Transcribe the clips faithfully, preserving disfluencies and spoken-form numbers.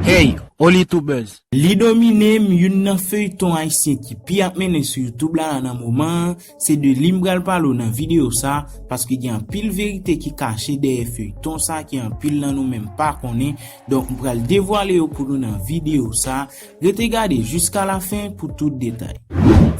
Hey, Oli Tubers! Li domine m, youn nan feyton ayisyen ki pi ap mennen sou YouTube la nan moman an, se de li m pral pale w nan videyo sa, paske gen anpil verite ki kache dèyè feyton sa ke anpil nan nou menm pa konnen. Donk, m pral devwale yo pou nou nan videyo sa. Rete gade jiska lafen pou tout detay.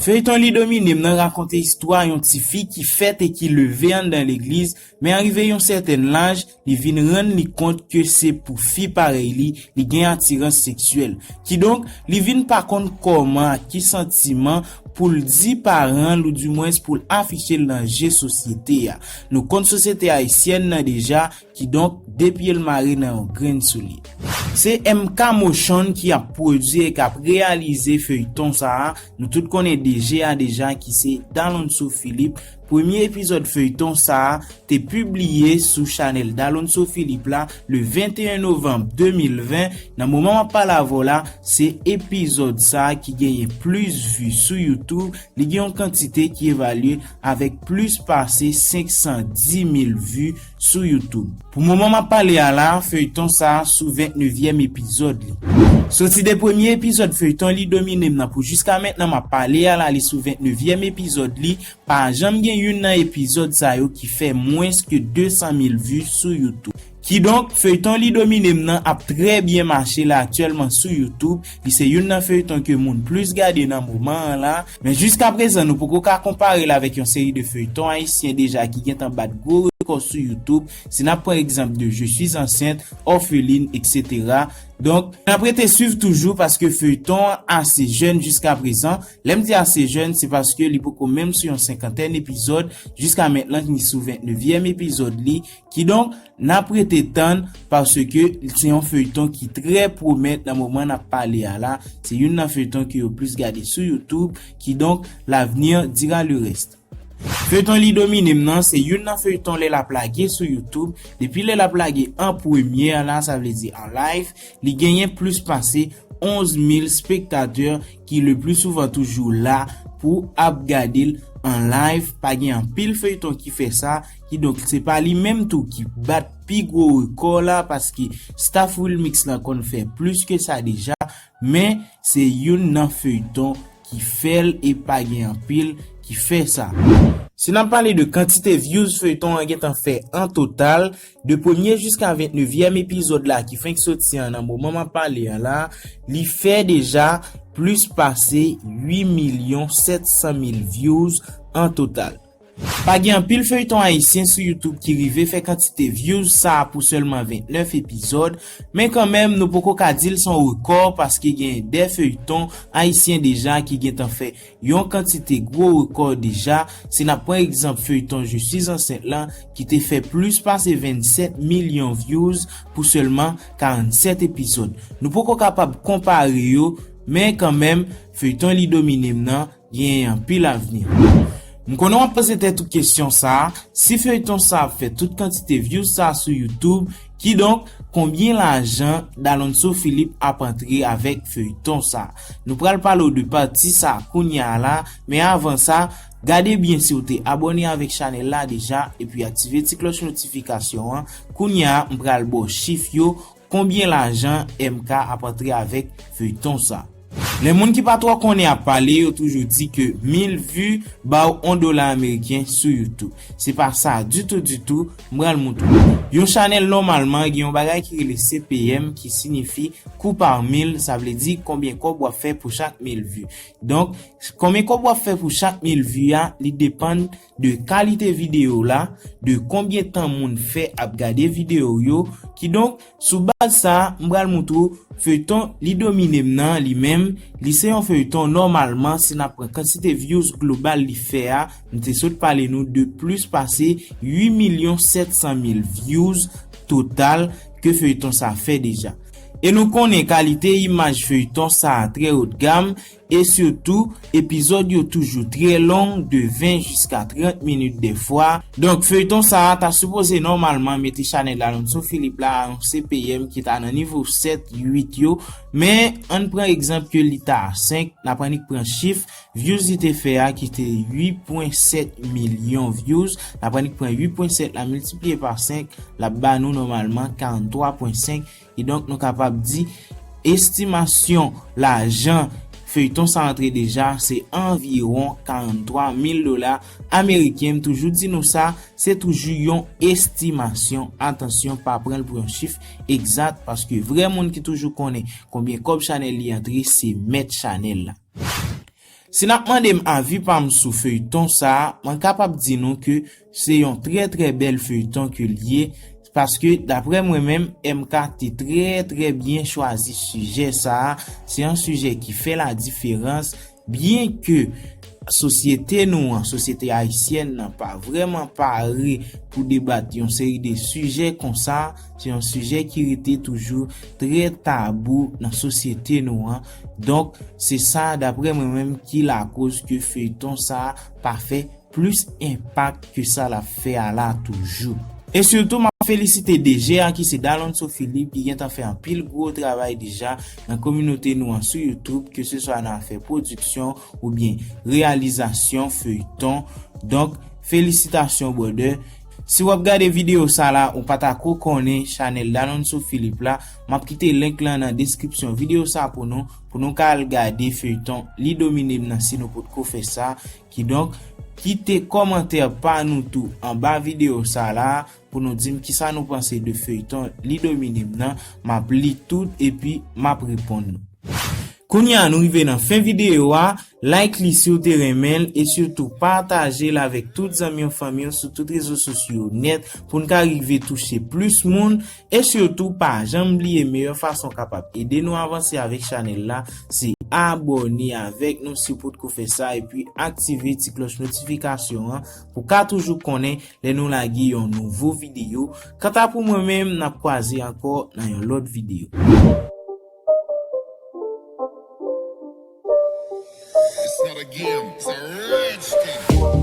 Feyton Li domine m nan rakonte istwa yon tifi ki fèt e ki leve anndan legliz, men arive yon sètèn laj, li vin rann li kont ke se pou fi parèy li, li gen atirans seksyèl. Kidonk, li vin pa konn kòman, ak ki santiman pou l di paran l, oudimwens pou l afiche l nan je sosyete a. Nou konn sosyete ayisyèn nan deja, kidonk, de pye l mare nan yon grenn soulye. Se M K Motion ki ap pwodui e k ap reyalize feyton sa a. Nou tout konnen D J a deja, ki se Dalonso Philippe. Premye epizòd feyton sa a te pibliye sou chanèl Dalonso Philippe la le venteyen novanm de mil ven. Nan moman m ap pale avè w la, se epizòd sa a ki genyen plis vi sou YouTube. Li gen yon kantite ki evalye avèk plis pase senk san di mil vi sou YouTube. Pou moman m ap pale a la, feyton sa a sou vennnevyèm epizòd li. Soti de premye epizòd feyton Li domine m nan pou jiska mentnan m ap pale a la, li sou vennnevyèm epizòd li. Pa janm gen youn nan epizòd sa yo ki fè mwens ke de san mil vi sou YouTube. Kidonk, feyton Li domine m nan ap trè byen mache la aktyèlman sou YouTube. Li se youn nan feyton ke moun plis gade nan moman an la. Men jiska prezan, nou poko ka konpare l avèk yon seri de feyton ayisyen deja ki gentan bat gwo rekò sou YouTube. Si n ap pran egzanp de Je suis enceinte, Orpheline, et cetera. Donk, n ap rete swiv toujou paske feyton an ase jèn jiska prezan. Lè m di ase jèn, se paske li poko menm sou yon senkantèn epizòd. Jiska mentnan, li sou vennnevyèm epizòd li. Kidonk, n ap rete tann paske se yon feyton ki trè pwomèt nan moman n ap pale a la. Se youn nan feyton ke yo plis gade sou YouTube. Kidonk, l'avenir dira le reste. Feyton Li domine m nan, se youn nan feyton lè l ap lage sou YouTube. Depi lè l ap lage an premye a la, sa vle di an live, li genyen plis pase onz mil spektatè ki le pli souvan toujou la pou ap gade l an live. Pa gen anpil feyton ki fè sa, kidonk se pa li menm tou ki bat pi gwo rekò la, paske staff Wilmix lan konn fè plis ke sa deja, men se youn nan feyton ki fè l e pa gen anpil ki fè sa. Si n ap pale de kantite views feyton an gentan fè an total, de premye jiska vennnevyèm epizòd la ki fenk soti an nan moman m ap pale an la, li fè deja plis pase uit milyon sèt san mil views an total. Pa gen anpil feyton ayisyen sou YouTube ki rive fè kantite views sa a pou sèlman vennèf epizòd, men kanmenm, nou poko ka di l se yon rekò paske gen de feyton ayisyen deja ki gentan fè yon kantite gwo rekò deja. Si n ap pran egzanp feyton Je suis enceinte lan, ki te fè plis pase vennsèt milyon views pou sèlman karannsèt epizòd. Nou poko kapab konpare yo, men kanmenm, feyton Li domine m nan genyen anpil avni. M konnen w ap poze tèt ou kesyon sa a, si feyton sa ap fè tout kantite views sa a sou YouTube, kidonk, konbyen lajan Dalonso Philippe ap antre avèk feyton sa a? Nou pral pale w de pati sa a kounye a la, men avan sa, gade byen si w te abòne avèk chanèl la deja, epi aktive ti klòch notifikasyon an. Kounye a, m pral ba w chif yo, konbyen lajan M K ap antre avèk feyton sa. Lè moun ki pa twò konnen ap pale, yo toujou di ke mil vi ba w yon dola ameriken sou YouTube. Se pa sa ditou, ditou, m pral montre w. Yon chanèl nòmalman gen yon bagay ki rele C P M, ki siyifi kou pa mil, sa vle di konbyen kòb w ap fè pou chak mil vi. Donk, konbyen kòb w ap fè pou chak mil vi a, li depann de kalite videyo la, de konbyen tan moun fè ap gade videyo yo. Kidonk, sou baz sa a, m pral montre w feyton Li domine m nan li menm, li se yon feyton nòmalman, si n ap pran kantite views global li fè a, m te sot pale nou de plis pase uit milyon sèt san mil views total ke feyton sa fè deja. E nou konnen kalite imaj feyton sa a trè haut de gamme, e sitou, epizòd yo toujou trè long, de ven jiska trant minit dèfwa. Donk, feyton sa a ta sipoze nòmalman mete chanèl Dalonso Philippe la a yon C P M ki ta nan nivo sèt, uit yo. Men, ann pran egzanp ke li ta a senk, n ap annik pran chif, views li te fè a ki te uit pwen sèt milyon views. N ap annik pran uit pwen sèt la miltipliye pa senk, l ap ba nou nòmalman karanntwa pwen senk. Kidonk, nou kapab di, Estimasyon lajan feyton sa antre deja, se anviwon karant twa mil dola ameriken. M toujou di nou sa, se toujou yon estimasyon. Atansyon, pa pran l pou yon chif egzat, paske vrè moun ki toujou konnen konbyen kòb chanèl li antre, se mèt chanèl la. Si n ap mande m avi pa m sou feyton sa a, mwen kapab di nou ke se yon trè, trè bèl feyton ke l ye, paske, daprè mwen menm, M K te trè, trè byen chwazi sijè sa a. Se yon sijè ki fè ladiferans, byen ke sosyete nou an, sosyete ayisyèn nan, pa vrèman pare pou debat yon seri de sijè konsa. Se yon sijè ki rete toujou trè tabou nan sosyete nou an. Donk, se sa, daprè mwen menm, ki lakoz ke feyton sa a pa fè plis enpak ke sa l ap fè a la toujou. E sitou, m ap felisite D J a, ki se Dalonso Philippe, ki gentan fè anpil gwo travay deja nan kominote nou an sou YouTube, ke se swa nan afè pwodiksyon oubyen reyalizasyon feyton. Donk, felisitasyon, brother. Si w ap gade videyo sa la, ou pa ta ko konnen chanèl Dalonso Philippe la, m ap kite link lan nan deskripsyon videyo sa pou nou, pou nou ka al gade feyton Li Domine M nan si nou potko fè sa. Kidonk, kite kòmantè pa nou tou anba videyo sa la pou nou di m kisa nou panse de feyton Li Domine M nan. M ap li tout epi m ap reponn nou. Kounye a, nou rive nan fen videyo a. Like li si w te renmen l e sitou pataje l avèk tout zanmi w, fanmi w sou tout rezo sosyo yo nèt pou n ka rive touche plis moun. E sitou, pa janm bliye meyè fason w kapab ede nou avanse avèk chanèl la, se abòne avèk nou si w potko fè sa, epi aktive ti klòch notifikasyon an pou w ka toujou konnen lè nou lage yon nouvo videyo. Kanta pou mwen menm, n ap kwaze ankò nan yon lòt videyo. It's not a game, it's a rich thing.